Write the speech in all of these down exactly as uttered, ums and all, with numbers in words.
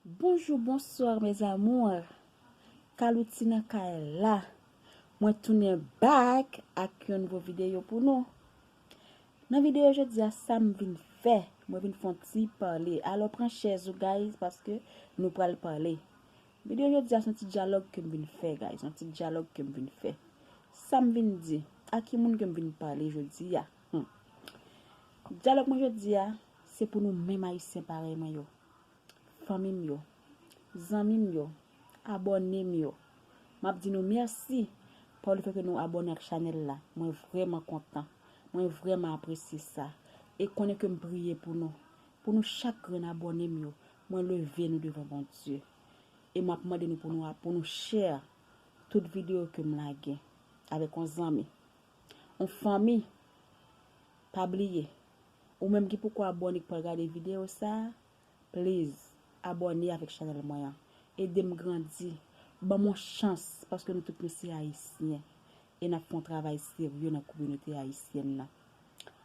Bonjou, bonswa, mes amours. Kalouti nan kay la. Mwen tounen back ak yon nouvo videyo pou nou. Nan videyo jodi a, sa m vin fè, mwen vin fè yon ti pale. Alò, pran chèz ou, guys, paske nou pral pale. Videyo jodi a, se yon ti dyalòg ke m vin fè, guys. Yon ti dyalòg ke m vin fè. Sa m vin di, a ki moun ke m vin pale jodi a? Hmm. Dyalòg mwen jodi a, se pou nou menm Ayisyen parèy mwen yo. Fanmi m yo, zanmi m yo, abòne m yo. M ap di nou mèsi pa le fè ke nou abòne ak chanèl la. Mwen vrèman kontan. Mwen vrèman apresye sa. E konnen ke m priye pou nou. Pou nou chak grenn abòne m yo, mwen leve nou devan Bondye. E m ap mande nou pou nou, pou nou share tout videyo ke m lage avèk yon zanmi, yon fanmi. Pa bliye, ou menm ki poko abòne, ki pral gade videyo sa a, please, abòne avèk chanèl mwen an. Ede m grandi. Ban m yon chans, paske nou tout nou se Ayisyen. E n ap fè yon travay serye nan kominote ayisyèn nan.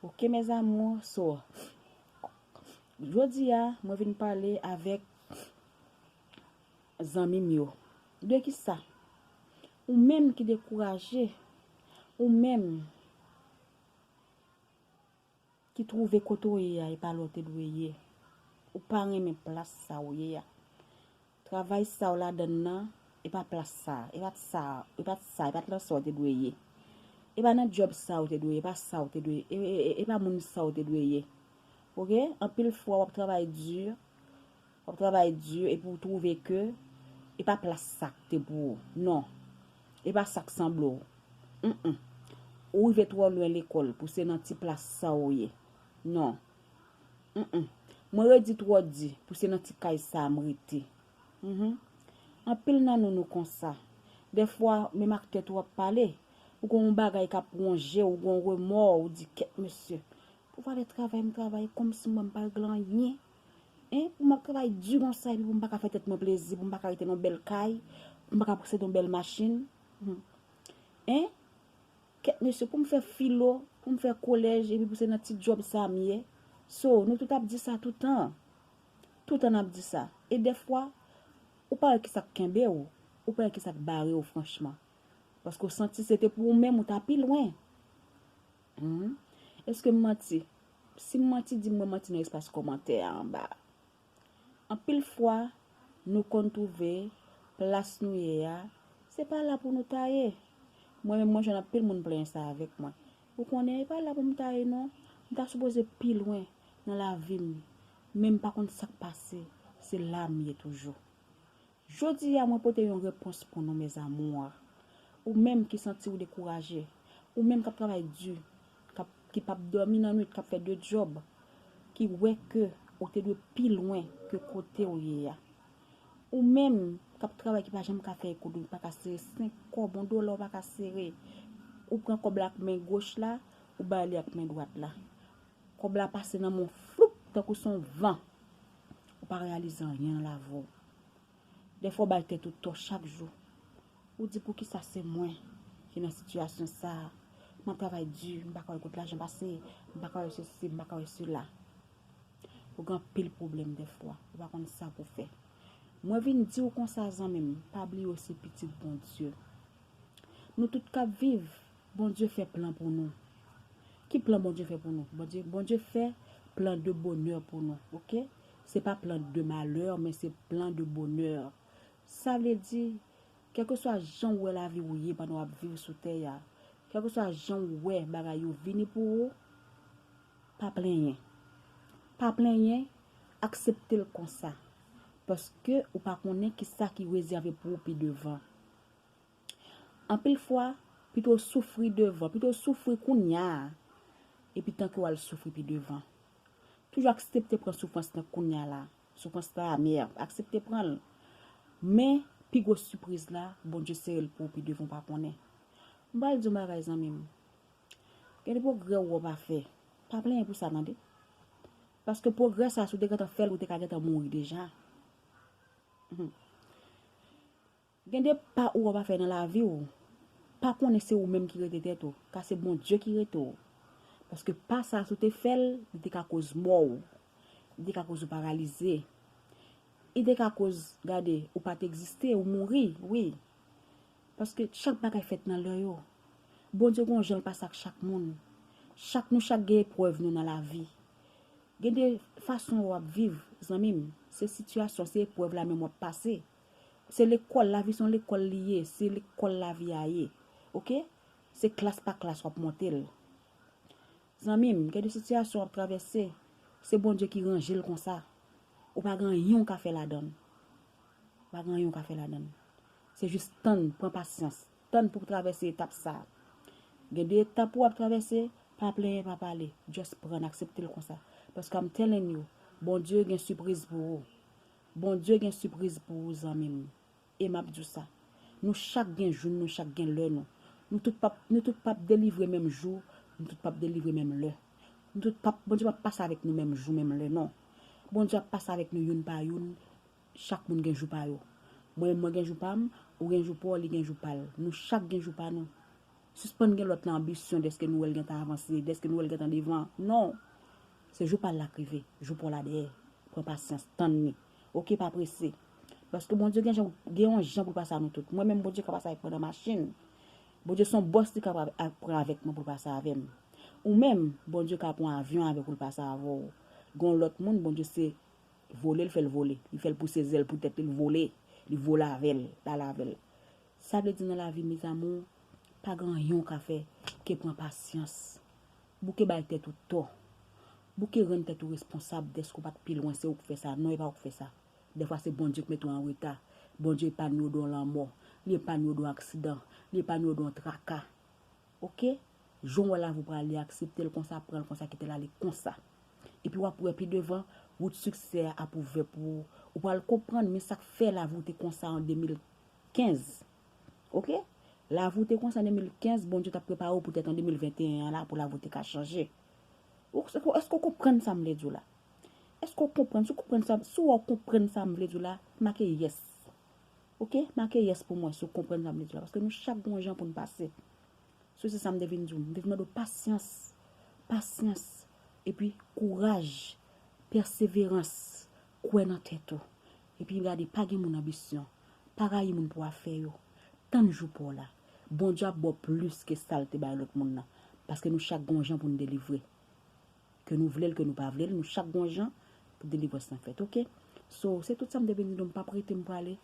Oke, mes amours, so, jodi a, mwen vin pale avèk zanmi m yo. De ki sa? Ou menm ki dekouraje, ou menm ki twouve kote w ye a, e pa la w te dwe ye. Ou pa renmen plas sa w ye a. Travay sa w ladann nan, e pa plas sa, e pa t sa, e pa t sa, e pa t lan sa w te dwe ye. E pa nan djòb sa w te dwe ye, e pa sa w te dwe, e, e, e, e pa moun sa w te dwe ye. Oke? Anpil fwa, w ap travay di, w ap travay di epi w twouve ke e pa plas sa k te pou ou. Non. E pa sa k sanble w. Mm-mm. Ou rive twò lwen lekòl pou se nan ti plas sa w ye. Non. Mm-mm. Mwen redi twò di pou se nan ti kay sa m rete. Mhm. Anpil nan nou, nou konsa. Dèfwa, menm ak tèt ou w ap pale, ou gen yon bagay k ap wonje w, ou gen yon remò, ou di, kèt mesye, pou valè travay m travay, kòmsi mwen m pa regle anyen. Hein? Pou m ap travay di konsa, epi pou m pa ka fè tèt mwen plezi, pou m pa ka rete nan yon bèl kay, pou m pa ka posede yon bèl machin. Hmm. Hein? Kèt mesye, pou m fè filo, pou m fè kolèj, epi pou se nan ti djòb sa m ye. So, nou tout ap di sa toutan. Toutan n ap di sa. E dèfwa, ou pa wè kisa k kenbe w, ou pa wè kisa k bare w franchman. Paske w santi se te pou ou menm, ou ta pi lwen. Hmm. Èske m manti? Si m manti, di m mwen manti nan espas kòmantè a anba a. Anpil fwa, nou konn twouve plas nou ye a, se pa la pou nou ta ye. Mwen menm, mwen jwenn anpil moun plenyen sa avèk mwen. Ou konnen, e pa la pou m ta ye non. M ta sipoze pi lwen nan lavi m. Men m pa konn sa k pase, se la m ye toujou. Jodi a, mwen pote yon repons pou nou, mes amours. Ou menm ki santi w dekouraje, ou menm k ap travay di, k ap, ki p ap dòmi nan nwit, k ap fè de djòb, ki wè ke ou te dwe pi lwen ke kote w ye a. Ou menm k ap travay, ki pa janm ka fè ekonomi, pa ka sere senk kòb, yon dola w pa ka sere. Ou pran kòb la ak men goch la, ou bay li ak men dwat la. Kòb la pase nan men w floup, tankou se yon van. Ou pa reyalize anyen nan lavi w. Dèfwa w bay tèt ou tò chak jou. Ou di, poukisa se mwen ki nan sitiyasyon sa a? M ap travay di, m pa ka wè kot lajan pase, m pa ka wè sesi, m pa ka wè sela. Ou gen anpil pwoblèm dèfwa, ou pa konn sa pou w fè. Mwen vin di w konsa, zanmi m, pa bliye w se pitit Bondye. Nou tout k ap viv, Bondye fè plan pou nou. Ki plan Bondye fè pou nou? Bondye, Bondye fè plan de bonè pou nou, oke? Se pa plan de malè, men se plan de bonè. Sa vle di, kèlkeswa jan w wè lavi w ye pandan w ap viv sou tè a, kèlkeswa jan w wè bagay yo vini pou ou, pa plenyen. Pa plenyen, aksepte l konsa. Paske ou pa konnen kisa ki rezève pou ou pi devan. Anpil fwa, pito w soufri devan, pito w soufri kounya a, epi tanke w al soufri pi devan. Toujou aksepte pran soufrans nan kounya la. Soufrans la amè, aksepte pran l. Men, pi gwo sipriz la, Bondye sere l pou ou pi devan, w pa konnen. M pral di w yon bagay, zanmi m. Gen de pwogrè ou wè w pa fè. Pa plenyen pou sa, tande. Paske pwogrè sa, si w te gentan fè l, ou te ka gentan mouri deja. Mhm. Gen de pa ou w ap fè nan lavi w, pa konnen se ou menm ki rete tèt ou, ka se Bondye ki rete w. Paske pa sa, si w te fè l, li te ka koz mò w, li te ka koz ou paralize. Li te ka koz, gade, ou pa t egziste, ou mouri, wi. Paske chak bagay fèt nan lè yo. Bondye gon jan l pase ak chak moun. Chak nou chak gen eprèv nou nan lavi. Gen de fason w ap viv, zanmi m. Se sitiyasyon, se eprèv la menm w ap pase. Se lekòl, lavi se yon lekòl li ye, se lekòl lavi a ye. Oke? Se klas pa klas w ap monte l. Zanmi m, gen de sitiyasyon w ap travèse, se Bondye ki ranje l konsa. Ou pa gen anyen w ka fè ladan l. Ou pa gen anyen w ka fè ladan l. Se jis tann, pran pasyans. Tann pou w travèse etap sa a. Gen de etap ou ap travèse, pa plenyen, pa pale. Just pran, aksepte l konsa. Paske I'm telling you, Bondye gen sipriz pou ou. Bondye gen sipriz pou ou, zanmi m. E m ap di w sa. Nou chak gen jou n, nou chak gen lè nou. Nou tout p ap, nou tout p ap delivre menm jou, nou tout p ap delivre menm lè. Nou tout p ap, Bondye p ap pase avèk nou menm jou, menm lè, non. Bondye ap pase avèk nou youn pa youn, chak moun gen jou pa yo. Mwen menm, mwen gen jou pa m, ou gen jou pa w, li gen jou pa l. Nou chak gen jou pa nou. Sispann gen lòt lan anbisyon dèske nou wè l gentan avanse, dèske nou wè l gentan devan. Non. Se jou pa l la k rive, jou pa w la dèyè. Pran pasyans, tann li. Oke, pa prese. Paske Bondye gen jan, gen yon jan pou l pase a nou tout. Mwen menm, Bondye ka pase avèk mwen nan machin. Bondye se yon bòs li ka pran avèk mwen pou l pase avè m. Ou menm, Bondye ka pran avyon avèk ou l pase avè w. Gen yon lòt moun, Bondye se vole l fè l vole. Li fè l pouse zèl pou tèt li, l vole. Li vole avè l, l ale avè l. Sa vle di nan lavi, mes amours, pa gen anyen w ka fè ke pran pasyans. Bouke bay tèt ou tò. Bouke rann tèt ou responsab dèske w pa t pi lwen, se ou k fè sa. Non, e pa ou k fè sa. Dèfwa se Bondye k mete w an reta. Bondye epanye w de yon lanmò. Li epanye w de yon aksidan. Li epanye w de yon traka. Oke? Jan w wè lavi w prale, aksepte l konsa, pran l konsa, kite l ale konsa. Epi w ap wè pi devan, wout siksè a ap ouvè pou ou. Ou pral konprann men sa k fè lavi w te konsa an de mil kenz. Oke? Lavi w te konsa an de mil kenz, Bondye t ap prepare w poutèt an de mil venteyen an la pou lavi w te ka chanje. Ou, èske, èske w konprann sa m vle di w la? Èske w konprann? Si w konprann sa, si w konprann sa m vle di w la, make yes. Oke? Make yes pou mwen si w konprann sa m vle di w la. Paske nou chak gen yon jan pou n pase. So se sa m te vin di w. M te vin mande w pasyans. Pasyans. Epi kouraj. Pèseverans. Kwè nan tèt ou. Epi gade, pa gen moun anbisyon. Pa rayi moun pou afè yo. Tann jou pa w la. Bondye ap ba w plis ke sa l te bay lòt moun nan. Paske nou chak gen yon jan pou n delivre. Ke nou vle l, ke nou pa vle l, nou chak gen yon jan pou delivrans lan fèt, oke? So, se tout sa m te vin di nou, m p ap rete, m prale.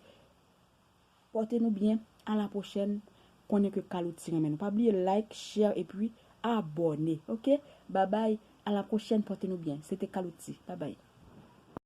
Pòte nou byen, a la pwochèn. Konnen ke Kalouti renmen nou. Pa bliye like, share epi abòne, oke? Babay, a la pwochèn, pòte nou byen. Se te Kalouti, babay.